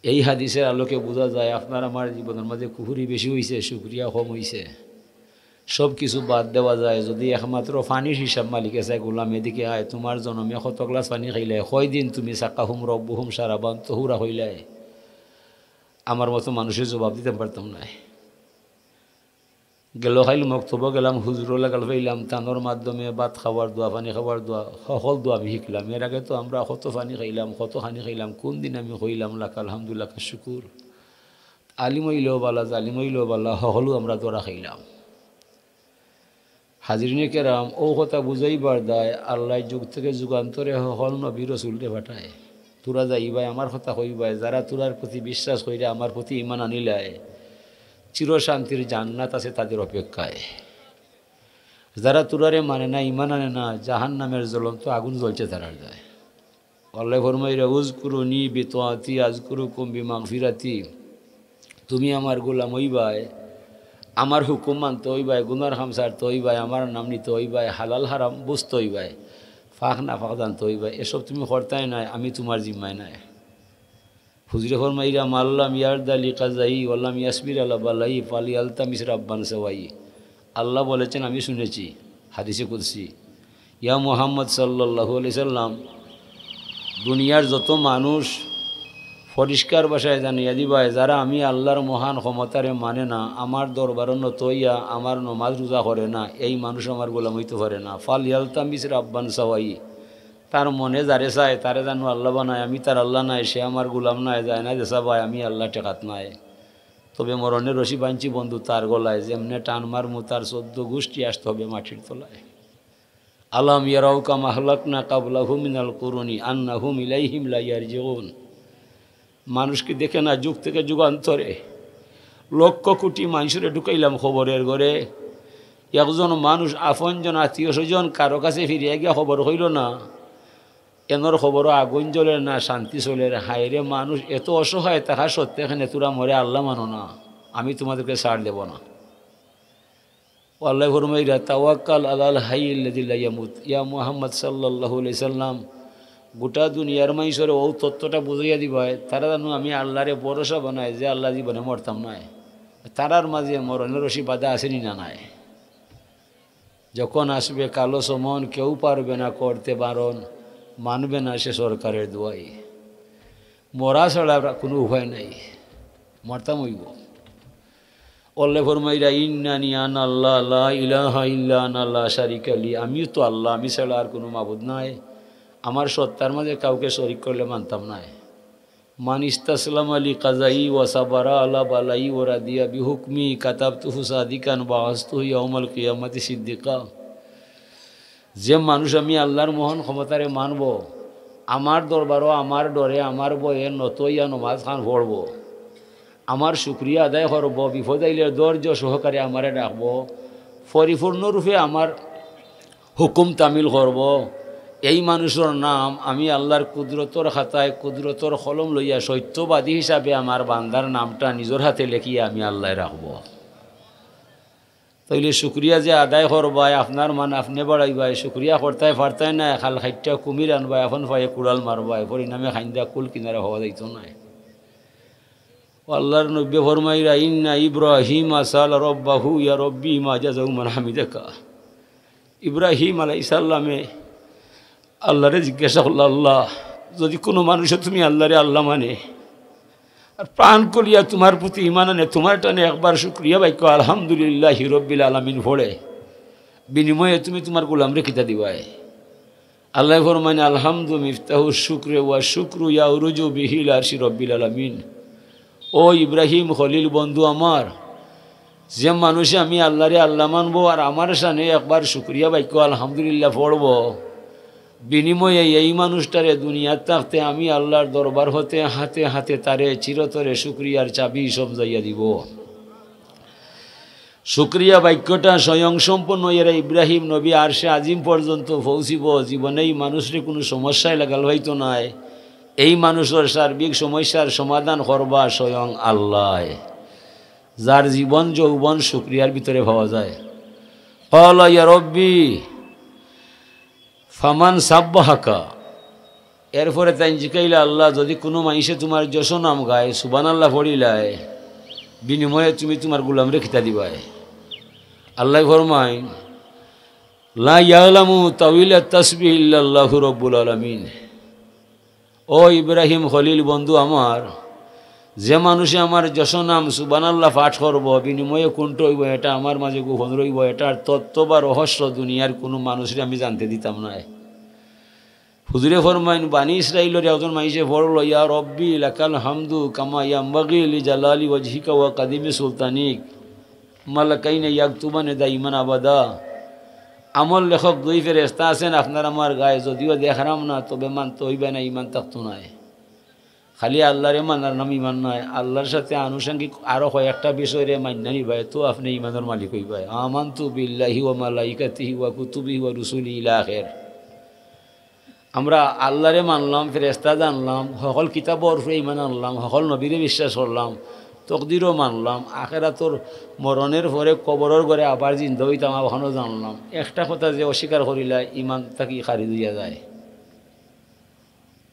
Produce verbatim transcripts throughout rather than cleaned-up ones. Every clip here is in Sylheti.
এই হাদিসের আলোকে বুঝা যায়, আপনার আমার জীবনের মাঝে কুফুরি বেশি অইছে, শুকরিয়া কম অইছে। সব কিছু বাদ দেওয়া যায়, যদি একমাত্র পানির হিসাব মালিকে চায়, "গোলাম, এদিকে আয়, তোমার জনমে কত গ্লাস পানি খাইলায়, কয়দিন তুমি সাকাহুম রব্বুহুম শারাবান তহুরা কইলায়?" আমার মতো মানুষের জবাব দিতাম পারতাম নায়। গেল কাইল মক্তবো গেলাম, হুজুরও লাগাল পাইলাম, তানর মাধ্যমে ভাত খাওয়ার দোয়া, পানি খাওয়ার দোয়া, হকল দোয়া আমি শিখলাম। এর আগে তো আমরা কত পানি খাইলাম, কত পানি খাইলাম, কোন দিন আমি কইলাম, "লাকাল হামদু লাকাশ শুকুর"? আলিম অইলেও বালা, জালিম অইলেও বালা, হকলউ আমরা ধরা খাইলাম। হাজিরিনে কেরাম, অউ কথা বুঝাইবার দায়, আল্লায় যুগ থেকে যুগান্তরে হকল নবী রসুলরে পাঠায়। তোরা যাইবায়, আমার কথা কইবায়, যারা তোরার প্রতি বিশ্বাস কইরা আমার প্রতি ঈমান আনিলায়, চিরশান্তির জান্নাত আছে তাদের অপেক্ষায়। যারা তোরারে মানে না, ঈমান আনে না, জাহান্নামের জ্বলন্ত আগুন জ্বলছে তারার দায়। আল্লায় ফরমাইরা, "উযকুরুনি বিতাআতি আযকুরুকুম বিমাগফিরাতি।" তুমি আমার গোলাম অইবায়, আমার হুকুম মানতে অইবায়, গুনার কাম ছাড়তে অইবায়, আমার নাম নিতে অইবায়, হালাল হারাম বুঝতে অইবায়, পাক না পাক জানতে অইবায়। এসব তুমি করতায় নায়, আমি তোমার জিম্মায় নায়। হুজুরে ফরমাইরা, "মাল্লাম ইয়ারদা লিকাজাই ওয়াল্লাম ইয়াসবির আলা বালাই ফালিয়ালতামিস রাব্বান সাওয়াই।" আল্লাহ বলেছেন, আমি শুনেছি, হাদিসে কুদসি, ইয়া মুহাম্মদ সাল্লাল্লাহু আলাইহি সাল্লাম, দুনিয়ার যত মানুষ, পরিষ্কার ভাষায় জানাইয়া দিবায়, যারা আমি আল্লাহর মহান ক্ষমতারে মানে না, আমার দরবারো নত অইয়া আমার নমাজ রোজা করে না, এই মানুষ আমার গোলাম অইতে পারে না। ফালিয়ালতামিস রাব্বান সাওয়াই, তার মনে যারে চায়, তারে জানো আল্লাহ বানায়, আমি তার আল্লাহ নায়, সে আমার গোলাম নায়, যায় না যে চাবায়, আমি আল্লাহ ঠেকাত নায়। তবে মরণের রশি বানছি বন্ধু তার গলায়, যেমনে টান মারমু তার চোদ্দ গোষ্ঠী আসতে হবে মাটির তলায়। আলাম ইয়ারাউ কাম আহলাকনা কাবলাহুম মিনাল কুরুনি আন্নাহুম ইলাইহিম লা ইয়ারজিউন। মানুষ কি দেখে না, যুগ থেকে যুগান্তরে লক্ষ কোটি মানুষরে ঢুকাইলাম খবরের ঘরে, একজন মানুষ আপনজন আত্মীয় স্বজন কারো কাছে ফিরিয়া গিয়া খবর কইল না, এনর খবরও আগুন জ্বলের না, শান্তি চলের। হায়রে মানুষ এত অসহায়, তাহা সত্ত্বে এখানে তোরা মরে আল্লাহ মানো না, আমি তোমাদেরকে ছাড় দেব না। ও আল্লাহ ফরমাইরা, "তাওয়াক্কাল আলাল হাইয়িল্লাযী লা ইয়ামুত।" ইয়া মুহাম্মদ সাল্লাল্লাহু আলাইহি সাল্লাম, গোটা দুনিয়ার মাইনষরে অউ তত্ত্বটা বুঝাইয়া দিবায়, তারা জানো আমি আল্লাহরে ভরসা বানায়, যে আল্লাহ জীবনে মরতাম নায়। তারার মাঝে মরণের রশি বাঁধা আছে নি না নাই? যখন আসবে কালো সমন, কেউ পারবে না করতে বারণ, মানবে না সে সরকারের দোয়াই। মরা ছাড়া আর কোনো উপায় নাই, মরতাম অইব। আল্লায় ফরমাইরা, "ইন্নানি আনা আল্লাহ, লা ইলাহা ইল্লা আনা, লা শারিকা লি।" আমিও তো আল্লাহ, আমি ছাড়া আর কোনো মাবুদ নাই। আমার সত্তার মাঝে কাউকে শরিক করলে মানতাম নায়। "মান ইস্তাসলামা লি কাযাই ওয়া সাবারা আলা বালাই ওয়া রাদিয়া বিহুকমি কাতাবতুহু সাদিকান বাআসতুহু ইয়াউমাল কিয়ামাতি সিদ্দিকা।" যে মানুষ আমি আল্লাহর মহান ক্ষমতারে মানব, আমার দরবারও আমার ডরে, আমার ভয়ে নত অইয়া নমাজ খান পড়ব, আমার শুকরিয়া আদায় করব, বিপদ আইলে ধৈর্য সহকারে আমারে ডাকব, পরিপূর্ণরূপে আমার হুকুম তামিল করব, এই মানুষর নাম আমি আল্লাহর কুদরতর খাতায় কুদরতর কলম লইয়া সত্যবাদী হিসাবে আমার বান্দার নামটা নিজর হাতে লেখিয়া আমি আল্লায় রাখব। তাইলে শুকরিয়া যে আদায় করবায়, আপনার মান আপনে বাড়াইবায়, শুকরিয়া করতায় পারতায় নায়, খাল খাইট্টা কুমির আনবায়, আপন পায়ে কুড়াল মারবায়, পরিণামে খাইন্দা কুল কিনারা হওয়া যাইত নায়। ও আল্লাহর নবী ফরমাইরা, "ইন্না ইব্রাহিম আসাল রব্বাহু ইয়া রব্বি মা জাজাউ মান হামিদাকা।" ইব্রাহিম আলাইহিস সালামে আল্লাহরে জিজ্ঞাসা করলা, "আল্লাহ, যদি কোনো মানুষে তুমি আল্লাহরে আল্লাহ মানে, আর প্রাণ করিয়া তোমার প্রতি ঈমান আনে, তোমার টানে একবার শুকরিয়া বাক্য আলহামদুলিল্লাহি রব্বিল আলামিন পড়ে, বিনিময়ে তুমি তোমার গোলামরে কিতা দিবায়?" আল্লায় ফরমাইন, "আলহামদু মিফতাহু শুকরে ওয়া শুকরু ইয়াউরুজু বিহি ইলা আরশি রব্বিল আলামিন।" ও ইব্রাহিম খলিল বন্ধু আমার, যে মানুষে আমি আল্লাহরে আল্লাহ মানবো আর আমার শানে একবার শুকরিয়া বাক্য আলহামদুলিল্লাহ পড়বো, বিনিময়ে এই মানুষটারে দুনিয়াত থাকতে আমি আল্লাহর দরবার হতে হাতে হাতে তারে চিরতরে শুকরিয়ার চাবি সমজাইয়া দিব। শুকরিয়া বাক্যটা স্বয়ং সম্পন্ন এরা ইব্রাহিম নবী আরশে আজিম পর্যন্ত পৌঁছিব। জীবনে এই মানুষরে কোনো সমস্যায় লাগাল হইতো নায়। এই মানুষের সার্বিক সমস্যার সমাধান করবা স্বয়ং আল্লাহ, যার জীবন যৌবন শুকরিয়ার ভিতরে পাওয়া যায়। ক্বালা ইয়া রব্বি ফামান সাব্বাহাকা। এরপরে তাইন জিকাইলা, "আল্লাহ, যুদি কুনু মানষে তুমার যশ নাম গায়, সুবহানাল্লাহ পড়িলায়, বিনিময়ে তুমি তুমার গুলামরে কিতা দিবায়?" আল্লায় ফরমাইন, "লা ইয়ালামু তাউইলা তাসবিহ ইল্লাল্লাহু রাব্বুল আলামিন।" ও ইব্রাহিম খলিল বন্ধু আমার, যে মানষে আমার যশ নাম সুবহানাল্লাহ পাঠ করবো, বিনিময়ে কুনটা অইবো, ইটা আমার মাজে গোপন রইবো, ইটার তত্ত্ব বা রহস্য দুনিয়ার কুনু মানষরে আমি জানতে দিতাম নায়। হুজুরে ফরমাইন, বানি ইসরাইলর একজন মানষে পড়লো, "ইয়া রব্বি লাকাল হামদু কামা ইয়ামবাগি লি জালালি ওয়াজহিকা ওয়া কাদিমি সুলতানিক, মালাকাইনে ইয়াকতুবানে দাইমান আবাদা।" আমল লেখক দুই ফেরেশতা আছেন আপনার আমার গায়ে, যুদিও দেখরাম না, তবে মানতে অইবে না, ইমান থাকতো নায়। খালি আল্লারে মানার নাম ইমান নায়, আল্লার সাথে আনুষঙ্গিক আরো কয়েকটা বিষয়রে মাইন্না নিবায়, তো আপনে ইমানর মালিক অইবায়। আমানতু বিল্লাহি ওয়া মালাইকাতিহি ওয়া কুতুবিহি ওয়া রুসুলিহি ইলা আখির। আমরা আল্লারে মানলাম, ফেরেশতা জানলাম, হকল কিতাবর উপরে ইমান আনলাম, হকল নবীরে বিশ্বাস করলাম, তকদিরও মানলাম, আখেরাতর মরণের পরে কবরর ঘরে আবার জিন্দা অইতাম, অখানও জানলাম। একটা কথা যে অস্বীকার করিলায়, ইমান থাকি খারিজ অইয়া যায়।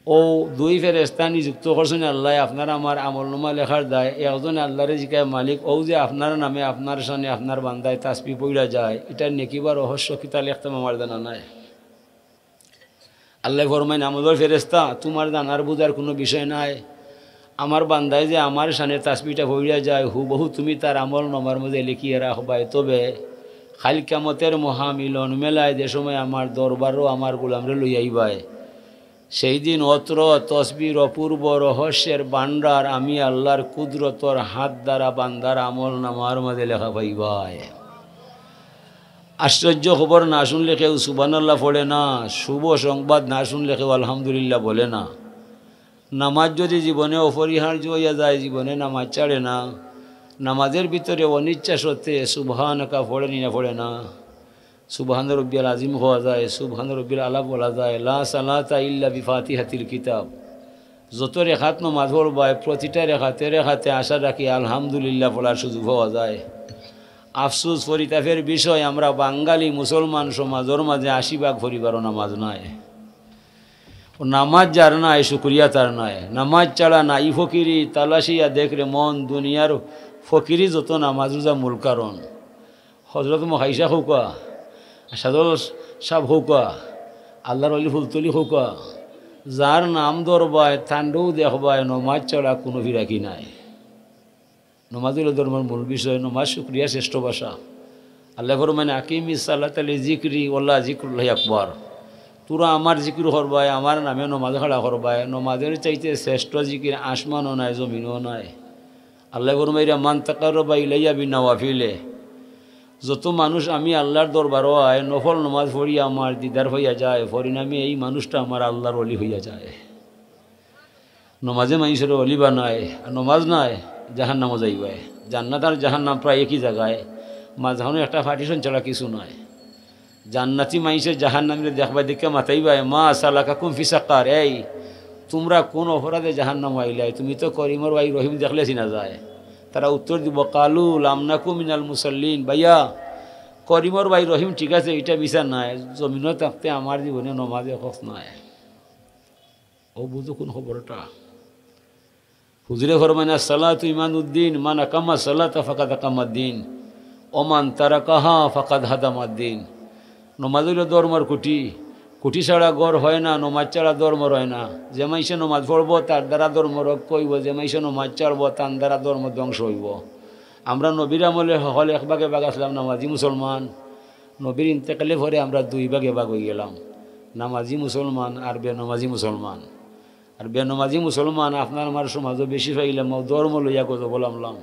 অউ দুই ফেরেশতা নিযুক্ত করছইন আল্লায় আপনার আমার আমলনামা লেখার দায়। একজনে আল্লারে জিকায়, "মালিক, অউ যে আপনার নামে, আপনার শানে, আপনার বান্দায় তাসবিহ পড়িয়া যায়, ইটার নেকি বা রহস্য কিতা লেখতাম, আমার জানা নাই।" আল্লায় ফরমাইন, "আমলর ফেরেশতা, তুমার জানার বুঝার কুনু বিষয় নাই। আমার বান্দায় যে আমার শানে তাসবিহটা পড়িয়া যায়, হুবহু তুমি তার আমলনামার মাজে লেখিয়া রাখবায়। তবে কাইল কিয়ামতর মহামিলন মেলায় যে সময় আমার দরবারো আমার গোলামরে লইয়া আইবায়, সেই দিন অত্র তসবিহর অপূর্ব রহস্যের ভান্ডার আমি আল্লার কুদরতর হাত দ্বারা বান্দার আমলনামার মাজে লেখা পাইবায়।" আশ্চর্য খবর না শুনলে কেউ সুবহানাল্লাহ পড়ে না, শুভ সংবাদ না শুনলে কেউ আলহামদুলিল্লাহ বলে না। নামাজ যুদি জীবনে অপরিহার্য অইয়া যায়, জীবনে নামাজ ছাড়ে না, নামাজের ভিতরে অনিচ্ছা সত্ত্বে সুবহানাকা পড়ে নি না পড়ে না, সুবহান রব্বিয়াল আজিম কওয়া যায়, সুবহান রব্বিল আলা বলা যায়, লা সালাতা ইল্লা বিফাতিহাতিল কিতাব। যত রেখাত নমাজ পড়বায়, প্রতিটা রেখাতে রেখাতে আশা রাখি আলহামদুলিল্লাহ পড়ার সুযোগ পাওয়া যায়। আফসোস, পরিতাপের বিষয়, আমরা বাঙালি মুসলমান সমাজর মাজে আশি ভাগ পরিবারও নামাজ নাই। অউ নামাজ যার নাই, শুকরিয়া তার নাই। নামাজ ছাড়া নাই ফকিরি, তালাশিয়া দেখ রে মন, দুনিয়ার ফকিরি যত নামাজ রোজা মূল কারণ। হজরত মুখাইশা কউক্কা, সাদল সাব কউক্কা, আল্লার অলি ফুলতলি কউক্কা, যার নাম ধরবায়, তানরেউ দেখবায়, নমাজ ছাড়া কুনু ফিরাকি নাই। নমাজ অইলো ধর্মর মূল বিষয়, নমাজ শুকরিয়া শ্রেষ্ঠ ভাষা। আল্লায় ফরমাইন, "আকিমিস সালাতা লি যিকরি ওয়ালা যিকরুল্লাহি আকবার।" তুরা আমার জিকির করবায়, আমার নামে নমাজ খাড়া করবায়, নমাজের চাইতে শ্রেষ্ঠ জিকির আসমানও নাই, জমিনও নাই। আল্লায় ফরমাইরা, "মান তাকাররাবা ইলাইয়া বিন নাওয়াফিলে।" যত মানুষ আমি আল্লার দরবারো আয়, নফল নমাজ পড়িয়া আমার দিদার পাইয়া যায়, পরিণামে এই মানুষটা আমার আল্লার অলি অইয়া যায়। নমাজে মানষরে অলি বানায়, আর নমাজ নাই, জাহান্নামো যাইবায়। জান্নাত আর জাহান্নাম প্রায় একই জাগায়, মাঝখানো একটা partition ছাড়া কিছু নাই। জান্নাতি মানষে জাহান্নামীরে দেখবায়, দেখিয়া মাতাইবায়, "মা সালাকাকুম ফি সাকার?" এই, তুমরা কুন অপরাধে জাহান্নামো আইলায়? তুমি তো করিমর ভাই রহিম দেখলে চিনা যায়। তারা উত্তর দিবো, "কালু লাম নাকু মিনাল মুসাল্লিন।" ভাইয়া, করিমর ভাই রহিম ঠিক আছে, ইটা মিছা নায়, জমিনো থাকতে আমার জীবনে নমাজ এক ওয়াক্ত নাই। অউ বুঝো কুন খবরটা? হুজুরে ফরমাইন, "আসসালাতু ইমাদুদ্দিন, মান আকামা সালাতা ফাকাদ আকামাদ্দিন, ওমান তারাকাহা ফাকাদ হাদামাদ্দিন।" নমাজ অইলো ধর্মর খুঁটি, খুঁটি ছাড়া ঘর হয় না, নমাজ ছাড়া ধর্ম রয় না। যে মানষে নমাজ পড়বো, তার দ্বারা ধর্ম রক্ষা অইবো, যে মানষে নমাজ ছাড়বো, তার দ্বারা ধর্ম ধ্বংস অইবো। আমরা নবীর আমলে হকল এক ভাগে ভাগ আছলাম, নামাজি মুসলমান। নবীর ইন্তেকালে পরে আমরা দুই ভাগে ভাগ অইগেলাম, নামাজি মুসলমান আর বেনমাজি মুসলমান। আর বেনমাজি মুসলমান আপনার আমার সমাজো বেশি পাইলাম, অউ ধর্ম লইয়া গজবো লামলাম।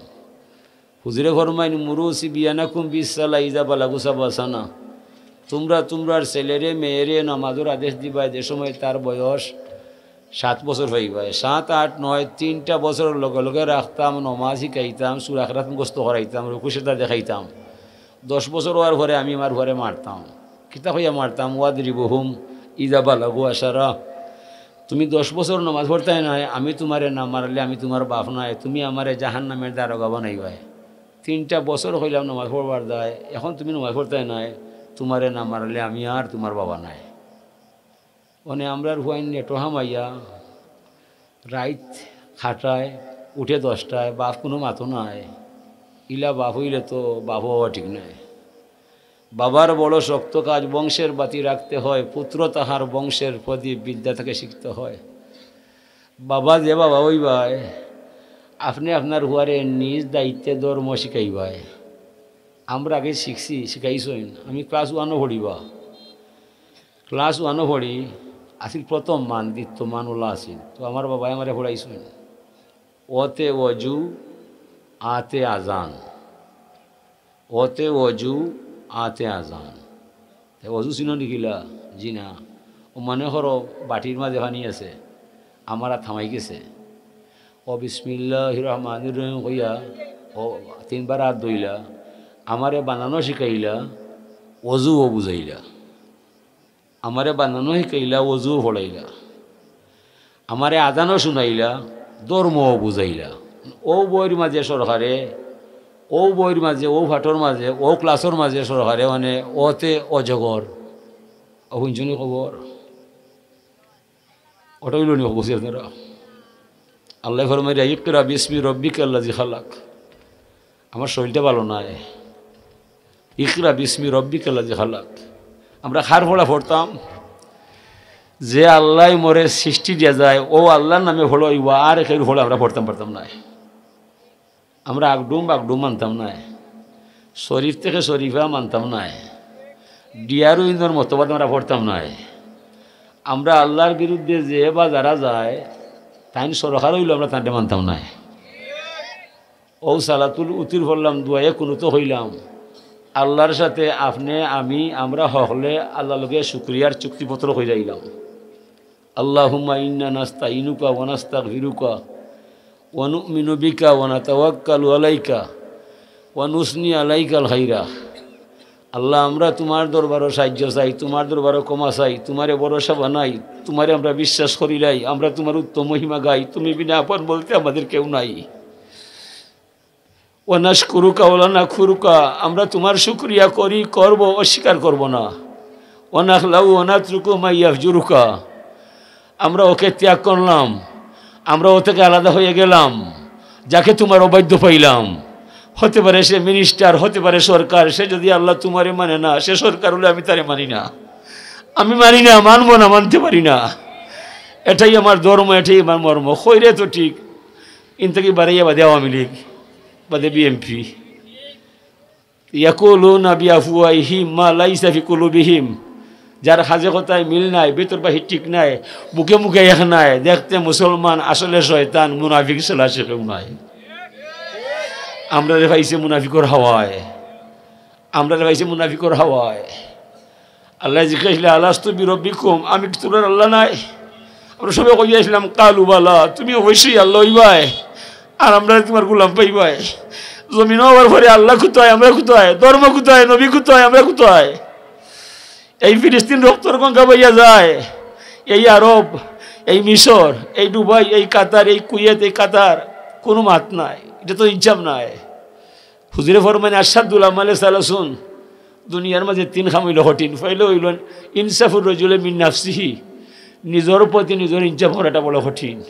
হুজুরে ফরমাইন, "মুরু সিবিয়ানাকুম বিস সালা ইজা বালাগু সাবা সানা।" তুমরা তুমরার ছেলেরে মেয়েরে নামাজর আদেশ দিবায় যে সময় তার বয়স সাত বছর পাইবায়। সাত, আট, নয়, তিনটা বছরর লগে লগে রাখতাম, নমাজ শিখাইতাম, সূরা আখরাত মুখস্থ করাইতাম, রুকু সেজদা দেখাইতাম। দশ বছর অওয়ার পরে আমি আমার পুয়ারে মারতাম। কিতা কইয়া মারতাম? "ওয়াদরিবুহুম ইজা বালাগু আশারা।" তুমি দশ বছর নমাজ পড়তায় নায়, আমি তুমারে না মারলে আমি তুমার বাপ নায়, তুমি আমারে জাহান্নামের দারোগা বানাইবায়। তিনটা বছর কইলাম নমাজ পড়বার দায়, এখন তুমি নমাজ পড়তায় নায়, তুমারে না মারলে আমি আর তুমার বাবা নায়। অনে আমরার পুয়াইন নেটো হামাইয়া রাইত খাটায়, উঠে দশটায়, বাপ কুনু মাতো নাই। ইলা বাপ অইলে তো বাপ অওয়া ঠিক নায়। বাবার বড় শক্ত কাজ, বংশের বাতি রাখতে হয়, পুত্র তাহার বংশের প্রদীপ, বিদ্যা তাকে শিখতে হয়। বাবা যে বাবা অইবায়, আপনে আপনার পুয়ারে নিজ দায়িত্বে ধর্ম শিখাইবায়। আমরা আগে শিখছি, শিখাইছইন। আমি ক্লাস ওয়ানো পড়িবা, ক্লাস ওয়ানো পড়ি, আছিল প্রথম মান, দ্বিতীয় মান ওলা আছিল। তো আমার বাবায় আমারে পড়াইছইন, অতে অজু, আতে আজান। অতে অজু, আতে আজান। তে অজু চিনো নি কিলা? জি না। ও মনে করো বাটির মাঝে পানি আছে, আমার আত হামাই গেছে। ও বিসমিল্লাহির রহমানির রহিম কইয়া ও তিনবার আত ধইলা, আমারে বানানো শিখাইলা, অজুও বুঝাইলা। আমারে বানানো শিখাইলা, অজুও পড়াইলা, আমারে আজানও শুনাইলা, ধর্মও বুঝাইলা। ও বইর মাঝে সরকারে, ও বইর মাঝে, ও পাঠর মাঝে, ও ক্লাসর মাঝে সরকারে মানে অতে অজগর। ও হুনছনি খবর? অটা অইলো নি খবর আপনারা? আল্লায় ফরমাইরা, "ইকরা বিসমি রব্বিকাল্লাযী খালাক।" আমার শরীরটা ভালো নায়। "ইকরা বিসমি রব্বিকাল্লাযী খালাক।" আমরা কার পড়া পড়তাম? যে আল্লায় মোরে সৃষ্টি দিয়া যায়, ও আল্লার নামে পড়া অইবা, আর কেউর পড়া আমরা পড়তাম পারতাম নায়। আমরা আগডুম বাগডুম মানতাম নায়, শরীফ থেকে শরীফা মানতাম নায়, ডিআরও ইন্দর মতবাদ আমরা পড়তাম নায়। আমরা আল্লার বিরুদ্ধে যে বা যারা যায়, তাইন সরকার অইলো আমরা তানরে মানতাম নায়। ও সালাতুল উতির পড়লাম, দোয়ায়ে কুনুতো কইলাম, আল্লার সাথে আপনে আমি আমরা হকলে আল্লার লগে শুকরিয়ার চুক্তিপত্র কইরা আইলাম। আল্লাহুম্মা ইন্না নাস্তাইনুকা ওয়া নাস্তাগফিরুকা ওয়া নু'মিনু বিকা ওয়া নাতাওয়াক্কালু আলাইকা ওয়া নুসনি আলাইকাল খাইরা। আল্লাহ, আমরা তুমার দরবারো সাহায্য চাই, তুমার দরবারো ক্ষমা চাই, তুমারে ভরসা বানাই, তুমারে আমরা বিশ্বাস করিলাই, আমরা তুমার উত্তম মহিমা গাই, তুমি বিনা আপন বলতে আমাদের কেউ নাই। ওয়া নাশকুরুকা ওয়া লা নাকফুরুকা, আমরা তুমার শুকরিয়া করি, করব, অস্বীকার করব না। ওয়া নাখলাউ ওয়া নাতরুকু মা ইয়াফজুরুকা, আমরা ওকে ত্যাগ করলাম, আমরা ও থেকে আলাদা হয়ে গেলাম, যাকে তুমার অবাধ্য পাইলাম। হতে পারে সে মিনিস্টার, হতে পারে সরকার, সে যদি আল্লাহ তুমারে মানে না, সে সরকার অইলে আমি তারে মানি না, আমি মানি না, মানব না, মানতে পারি না। এটাই আমার ধর্ম, এটাই আমার মর্ম। কইরে তো ঠিক, ইন থাকি বারাইয়া বাদে আওয়ামী লীগ, বাদে বিএনপি। ইয়াকুলুনা বিআফওয়াহিহিম মা লাইসা ফি কুলুবিহিম। যার কাজে কথায় মিল নাই, ভিতর বাহির ঠিক নাই, মুখে মুখে এক নাই, দেখতে মুসলমান, আসলে শয়তান, মুনাফিক ছাড়া সে কেউ নাই। আমরারে পাইছে মুনাফিকর হাওয়ায়, আমরারে পাইছে মুনাফিকর হাওয়ায়। আল্লায় জিজ্ঞাসা করলে, "আলাস্তু বিরব্বিকুম, আমি কি তুমরার আল্লাহ নায়?" আমরা সবে কইয়া আইলাম, "কালু বালা, তুমি অবশ্যই আল্লাহ অইবায়, আর আমরারে তুমার গোলাম পাইবায়।" জমিনো আওয়ার পরে আল্লাহ কুথায়, আমরা কুথায়, ধর্ম কুথায়, নবী কুথায়, আমরা কুথায়? এই ফিলিস্তিন রক্তর গঙ্গা বইয়া যায়, এই আরব, এই মিশর, এই দুবাই, এই কাতার, এই কুয়েত, এই কাতার, কুনু মাত নাই। ইটা তো ইনসাফ নায়। হুজুরে ফরমাইন, "আশাদ্দুল আমালে সালাসুন।" দুনিয়ার মাঝে তিন কাম অইলো কঠিন। পয়লা অইলো ইনসাফুর রজুলে মিন নাফসিহি, নিজর প্রতি নিজর ইনসাফ করাটা বড় কঠিন।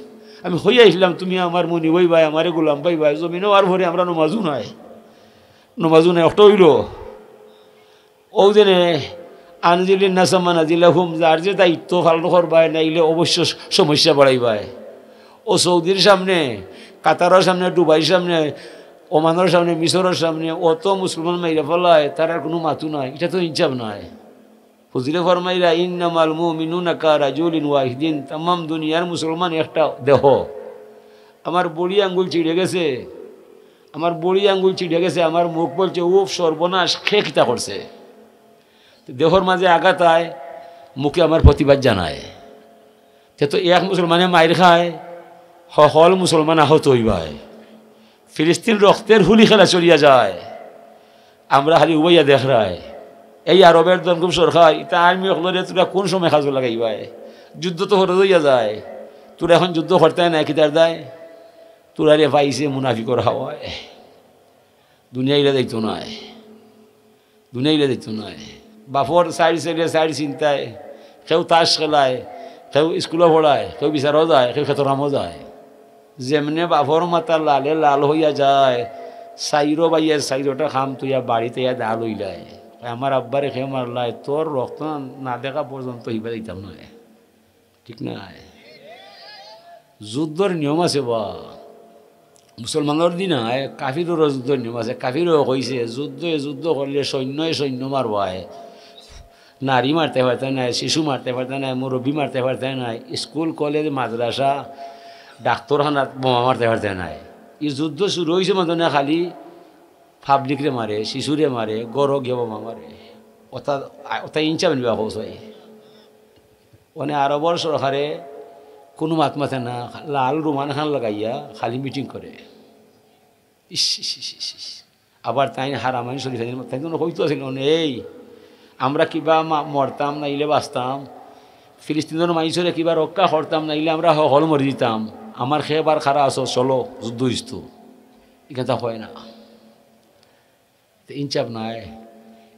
আমি কইয়া আইলাম, "তুমি আমার মুনিব অইবায়, আমারে গোলাম পাইবায়।" জমিনো আওয়ার পরে আমরা নমাজও নাই, নমাজও নাই। একটা অইলো অউ যেনে আনজিলিন নাসা মানাজিলাহুম, যার যে দায়িত্ব পালন করবায়, নাইলে অবশ্য সমস্যা বাড়াইবায়। ও সৌদির সামনে, কাতারর সামনে, দুবাইর সামনে, ওমানর সামনে, মিশরর সামনে অত মুসলমান মাইরা ফালায়, তারার কুনু মাতু নাই, ইটা তো ইনসাফ নায়। হুজুরে ফরমাইরা, "ইন্নামাল মুমিনুনা কারাজুলিন ওয়াহিদিন", তামাম দুনিয়ার মুসলমান একটা দেহ। আমার বুড়ি আঙ্গুল ছিঁড়ে গেছে, আমার বুড়ি আঙ্গুল ছিঁড়ে গেছে, আমার মুখ বলছে, "উফ, সর্বনাশ, কে কিতা করছে?" তো দেহর মাঝে আঘাত আয়, মুখে আমার প্রতিবাদ জানায়। তে তো এক মুসলমানে মাইর খায়, হকল মুসলমান আহত অইবায়। ফিলিস্তিন রক্তর হুলি খেলা চলিয়া যায়, আমরা খালি উবাইয়া দেখরায়। এই আরবের দনকুব সরকার, ইতা আর্মি অকলরে তুরা কুন সময় কাজো লাগাইবায়? যুদ্ধ তো ফরজ অইয়া যায়, তুরা এখন যুদ্ধ করতায় নায়, কিতার দায়? তুরারে পাইছে মুনাফিকর হাওয়ায়। দুনিয়া ইলা যাইতো নায়, দুনিয়া ইলা যাইতো নায়। বাপর চাইর ছেলে চাইর চিন্তায়, কেউ তাস খেলায়, কেউ স্কুলো পড়ায়, কেউ বিচারো যায়, কেউ খেতর কামো যায়। যেমনে বাপর মাথা লালে লাল অইয়া যায়, চাইরো ভাইয়ে চাইরোটা কাম থইয়া বাড়িত আইয়া দাল অইলায়। কয়, "আমার আব্বারে কেউ মারলায়, তোর রক্ত না দেখা পর্যন্ত হিবা দিতাম নায়।" ঠিক নায়? যুদ্ধর নিয়ম আছে বা। মুসলমানর দি নায়, কাফিররও যুদ্ধর নিয়ম আছে। কাফিরেও কইছে, যুদ্ধে যুদ্ধ করলে সৈন্যে সৈন্য মারবায়। নারী মারতে পারতে নায়, শিশু মারতে পারতে নায়, মুরব্বী মারতে পারতে নায়, স্কুল, কলেজ, মাদ্রাসা, ডাক্তরখানাত বোমা মারতে পারতে নায়। ই যুদ্ধ শুরু অইছে মাত্র না, খালি পাবলিকরে মারে, শিশুরে মারে, ঘরো গিয়া বোমা মারে। ওটা, ওটা ইনসাফ নিবা কও চাই। মানে আরবর সরকারে কুনু মাত মাতে না, লাল রুমাল খান লাগাইয়া খালি মিটিং করে। ইস, ইস, ইস, ইস, ইস। আবার তাইন হারামাইন শরীফ, তাইন তো কইতো আছিল, মানে, "এই, আমরা কিবা মা-, মরতাম নাইলে বাঁচতাম, ফিলিস্তিনর মাইনষরে কিবা রক্ষা করতাম নাইলে আমরা হকল মরি দিতাম। আমার খেবার খারা আছো, চলো, যুদ্ধ অইতো।" ইখান তা হয় না। তে ইনসাফ নাই।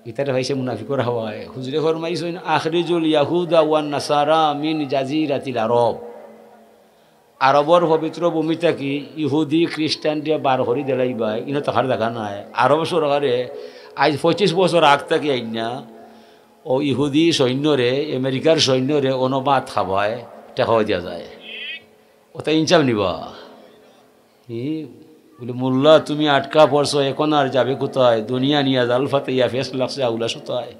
ইতারে পাইছে মুনাফিকর হাওয়ায়। হুজুরে ফরমাইছইন, "আখরিজুল ইয়াহুদা ওয়ান নাসারা মিন জাজিরাতিল আরব।" আরবর পবিত্র ভূমি থাকি ইহুদি খ্রিস্টানরে বার করি দিলাইবায়, ইনো থাকার জাগা নাই। আরব সরকারে আইজ পঁচিশ বছর আগ থাকি আইনা অউ ইহুদি সৈন্যরে, আমেরিকার সৈন্যরে অনো ভাত খাবায়, টেকাও দিয়া যায়। ওটা ইনসাফ নিবা? ই বুলে, "মোল্লা, তুমি আটকা পড়ছো, এখন আর যাবে কোথায়? দুনিয়া নিয়া জাল ফাতাইয়া ফেস লাগছে আউলা সুতায়।"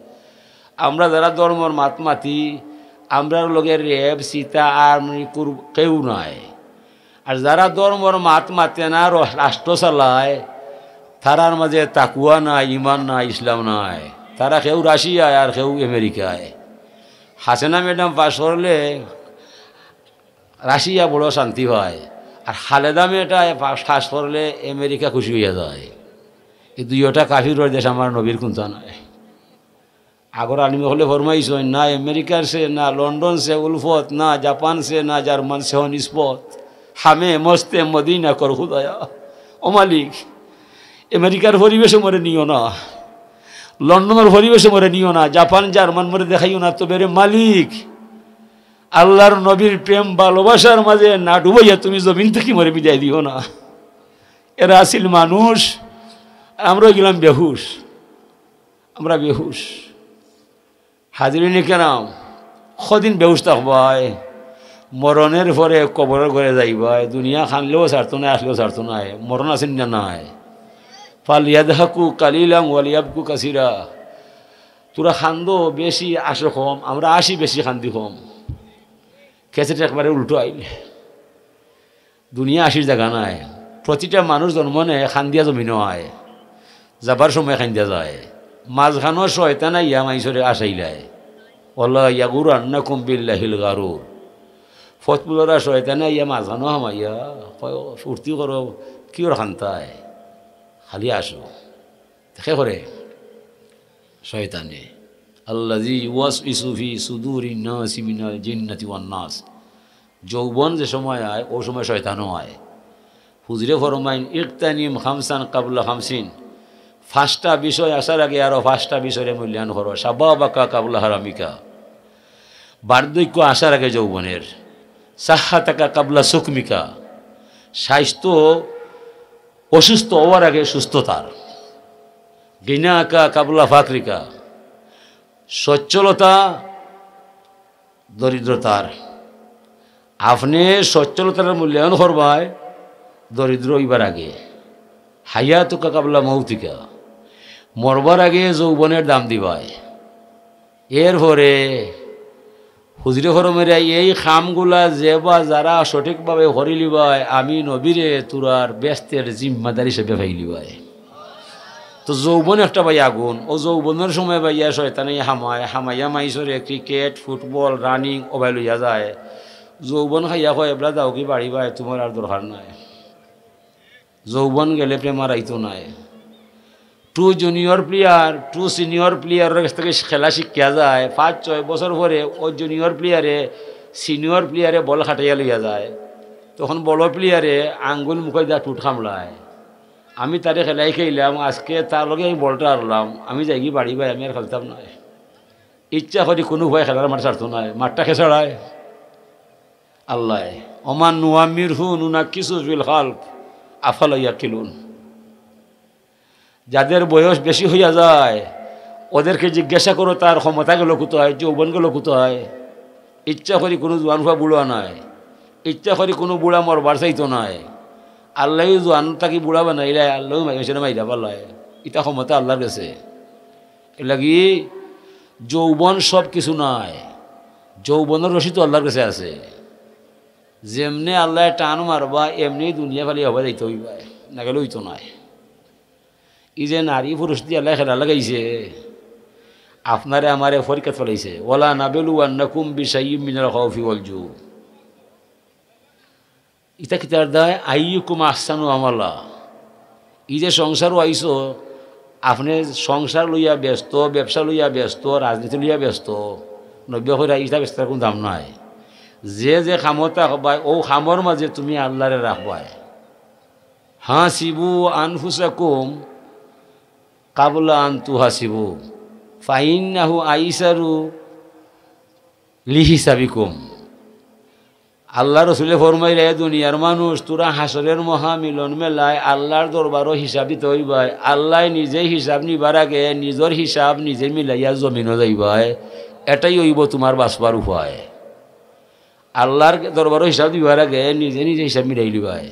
আমরা যারা ধর্মর মাত মাতি, আমরার লগে রেব, চিতা, আর্মি, কুর-, কেউ নাই। আর যারা ধর্মর মাত মাতে না, র-, রাষ্ট্র চালায়, তারার মাঝে তাকুয়া নাই, ইমান নাই, ইসলাম নাই। তারা কেউ রাশিয়ায় আর কেউ আমেরিকায়। হাসিনা ম্যাডাম পাশ করলে রাশিয়া বড় শান্তি পায়, আর খালেদা মেয়েটা পাশ করলে আমেরিকা খুশি অইয়া যায়। এই দুইওটা কাফিরর দেশ, আমার নবীর কুন্তা নাই। আগর আলিম অকলে ফরমাইছইন, "না আমেরিকার সে, না লন্ডন সে উলফত, না জাপান সে, না জার্মান সে নিসবত। হামে মস্তে মদিনা কর খুদায়া।" ও মালিক, আমেরিকার পরিবেশে মরে নিও না, লন্ডনর পরিবেশে মরে নিও না, জাপান জার্মান মরে দেখাইও না, তবে রে মালিক, আল্লাহর নবীর প্রেম ভালোবাসার মাঝে না ডুবাইয়া তুমি জমিন থাকি মরে বিদায় দিও না। এরা আছিল মানুষ, আর আমরা অইগেলাম বেহুশ, আমরা বেহুশ। হাজিরিনে কেরাম, কদিন বেহুশ থাকবায়, মরণের পরে কবরর ঘরে যাইবায়, দুনিয়া কানলেও ছাড়তো নায়, আসলেও ছাড়তো নায়, মরণ আছে না নাই? "ফালিয়াদহাকু কালিলাম ওয়ালিয়াবকু কাসিরা।" তোরা কান্দো বেশি, আসো কম, আমরা আসি বেশি, কান্দি কম। ক্যাসেট একবারে উল্টো আইল। দুনিয়া আসির জাগা নাই। প্রতিটা মানুষ জন্ম নেয়, কান্দিয়া জমিনো আয়, যাবার সময় কান্দিয়া যায়। মাঝখানো শয়তান আইয়া মাইনষরে আশাইলায়। "ওয়ালা ইয়াগুরান্নাকুম বিল্লাহিল গারুর।" ফতফুলরা শয়তানে আইয়া মাঝখানো হামাইয়া কয়, "ফুর্তি করো, কিওর কান্তায়? খালি আসো।" দেখে করে শয়তানে, "আল্লাযী ইউওয়াসউইসু ফী সুদূরিন নাসি মিনাল জিন্নাতি ওয়ান নাস।" যৌবন যে সময় আয়, অউ সময় শয়তানও আয়। হুজুরে ফরমাইন, "ইগতানিম খামসান কাবলা খামসিন।" পাঁচটা বিষয় আসার আগে আরো পাঁচটা বিষয়রে মূল্যায়ন করো। শাবাবাকা কাবলা হারামিকা, বার্ধক্য আসার আগে যৌবনের। সাহহাতাকা কাবলা সুকমিকা, স্বাস্থ্য অসুস্থ অওয়ার আগে সুস্থতার। গিনাকা কাবলা ফাকরিকা, সচ্ছলতা দরিদ্রতার। আপনে সচ্ছলতার মূল্যায়ন করবায় দরিদ্র অইবার আগে। হায়াতুকা কাবলা মৌতিকা, মরবার আগে যৌবনের দাম দিবায়। এরপরে হুজুরে ফরমাইরা, এই কামগুলা যে বা যারা সঠিকভাবে করিলিবায়, আমি নবীরে তুরার বেহেস্তের জিম্মাদার হিসাবে পাইলিবায়। তো যৌবন একটা ভাই আগুন, অউ যৌবনের সময় ভাইয়া শয়তানে হামায়, হামাইয়া মাইনষরে ক্রিকেট, ফুটবল, রানিং, ওবায় লইয়া যায়। যৌবন খাইয়া কয়, "এবলা যাওগি বাড়ি ভাই, তুমার আর দরকার নাই।" যৌবন গেলে প্রেম আর আইতো নায়। To junior player, to senior প্লেয়ারর গেছ থাকি খেলা শিখিয়া যায়। পাঁচ ছয় বছর পরে অউ জুনিয়র প্লেয়ারে সিনিয়র প্লেয়ারে বল খাটাইয়া লইয়া যায়। তখন বড় প্লেয়ারে আঙ্গুল মুখো দিয়া ঠুট কামড়ায়। আমি তারে খেলাই খেলাইলাম, আজকে তার লগে আমি বলটা হারলাম, আমি যাইগি বাড়ি ভাই, আমি আর খেলতাম নায়। ইচ্ছা করি কুনু উপায় খেলার মাঠ ছাড়তো নায়, মাঠটা কে ছাড়ায়? আল্লাহ, "ওমান নুআমিরহু নুনাক্কিসু ফিল খালক আফালা ইয়াকিলুন।" যাদের বয়স বেশি হইয়া যায়, ওদেরকে জিজ্ঞাসা করো, তার ক্ষমতা গেল কোথায়, যৌবন গেল কোথায়? ইচ্ছা করি কোনো জোয়ান ফুয়া বুড়া নাই, ইচ্ছা করি কোনো বুড়া মরবার চাইতো নাই। আল্লাহ জোয়ান থাকি বুড়া বানাইলে আল্লাহ মাইরা পাল্লায়, ইটা ক্ষমতা আল্লাহর গেছে। এর লাগি যৌবন সব কিছু নাই, যৌবনের রশি তো আল্লাহর গেছে আছে। যেমনে আল্লাহ টান মারবা, এমনি দুনিয়া ফালি হবা যাইতে হইবা, না গেলে হইতো নাই। এই যে নারী পুরুষ দিয়ে আল্লাহ খেলা লাগাইছে, আপনারে আমারে পরীক্ষাত ফালাইছে। "ওয়ালা নাবলু আন্নাকুম বিশাইয়্যিম মিনাল খাউফি ওয়াল জু।" ইটা কিতার দায়? "আইয়ুকুম আহসানু আমালা।" এই যে সংসারও আইছো, আপনি সংসার লইয়া ব্যস্ত, ব্যবসা লইয়া ব্যস্ত, রাজনীতি লইয়া ব্যস্ত, নবী কইরা ইটা ব্যস্ত কোনো দাম নাই। যে যে খামতা হবায়, ও খামর মাঝে তুমি আল্লাহরে রাখবায়। "হাসিবু আনফুসাকুম কাবলা আন তুহাসিবু, ফাইন্নাহু আইসারু লিহিসাবিকুম।" আল্লাহ রসুলে ফরমাইরা, "এ দুনিয়ার মানুষ, তোরা হাসরের মহামিলন মেলায় আল্লাহর দরবারও হিসাব দিতে হইবায়। আল্লাহ নিজে হিসাব নিবার আগে নিজের হিসাব নিজে মিলাইয়া জমিনও যাইবায়। এটাই হইব তোমার বাঁচবার উপায়। আল্লাহর দরবারও হিসাব দিবার আগে নিজে নিজে হিসাব মিলাই লিবায়।"